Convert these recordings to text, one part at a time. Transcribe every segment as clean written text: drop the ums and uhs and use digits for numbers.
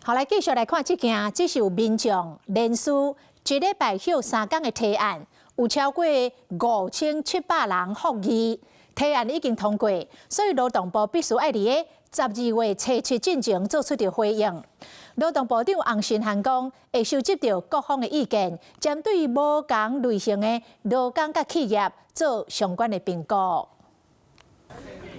好，來繼續來看這件，這是有民眾連署一禮拜歇3工的提案，有超過5700人附議，提案已經通過，所以勞動部必須愛佇咧12月初7進前做出著回應。勞動部長洪申翰講，會收集著各方的意見，針對無仝類型的勞工佮企業做相關的評估。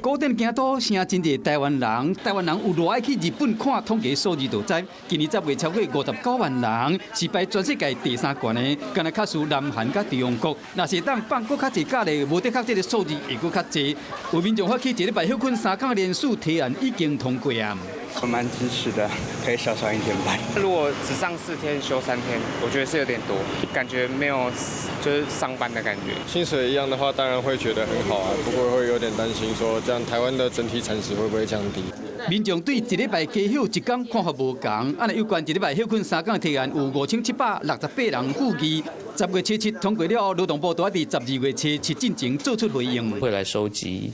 古典京都誠濟台灣人，台灣人有偌愛去日本看統計數字就知，今年10月超過59萬人，是排全世界第三懸的，敢若較輸南韓佮中國。若是當放閣較濟假咧，無的確這个數字會閣較濟。有民眾發起一禮拜歇睏3工連署提案已經通過啊。我蠻支持的，可以少上一天班。如果只上4天休3天，我覺得是有點多，感覺沒有就是上班的感覺。薪水一樣的話，當然會覺得很好啊，不過會有點擔心，說這樣台灣的整體產值會不會降低？民眾對一禮拜加歇一工看法無仝，按呢有關一禮拜歇睏三工提案有5768人附議，10月初7通過了後，勞動部都愛佇12月初7進前做出回應。會來收集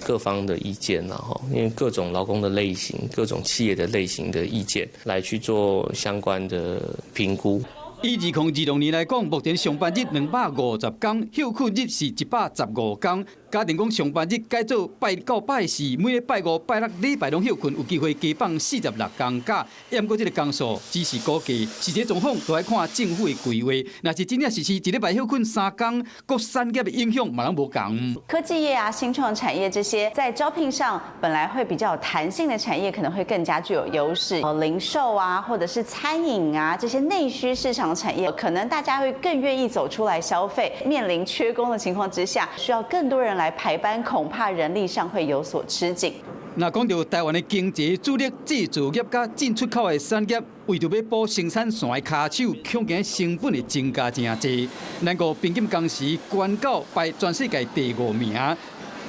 各方的意見，然後因為各種勞工的類型、各種企業的類型的意見，來去做相關的評估。以2026年來講，目前上班日250工，歇睏日是115工。假定講上班日改做拜一到拜四，每禮拜五、拜六、禮拜攏歇睏，有機會加放46工假。毋過這个工數只是估計，實際狀況都愛看政府的規劃。若是真正實施一禮拜歇睏三工，各產業的影響嘛攏無仝。科技業啊、新創產業這些在招聘上本來會比較有彈性的產業，可能會更加具有優勢。零售啊，或者是餐飲啊，這些內需市場產業，可能大家會更願意走出來消費。面臨缺工的情況之下，需要更多人來排班，恐怕人力上會有所吃緊。若講著台灣的經濟主力製造業佮進出口的產業，為著欲補生產線的跤手，恐驚成本會增加誠濟。難怪平金公司關到排全世界第五名，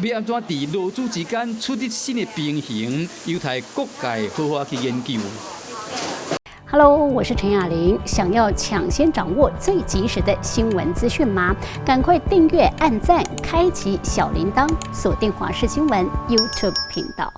欲按怎佇勞資之間取得新的平衡，有待各界好好去研究。 Hello，我是陳雅玲。想要搶先掌握最及時的新聞資訊嗎？趕快訂閱、按讚、開啟小鈴鐺，鎖定華視新聞 YouTube 頻道。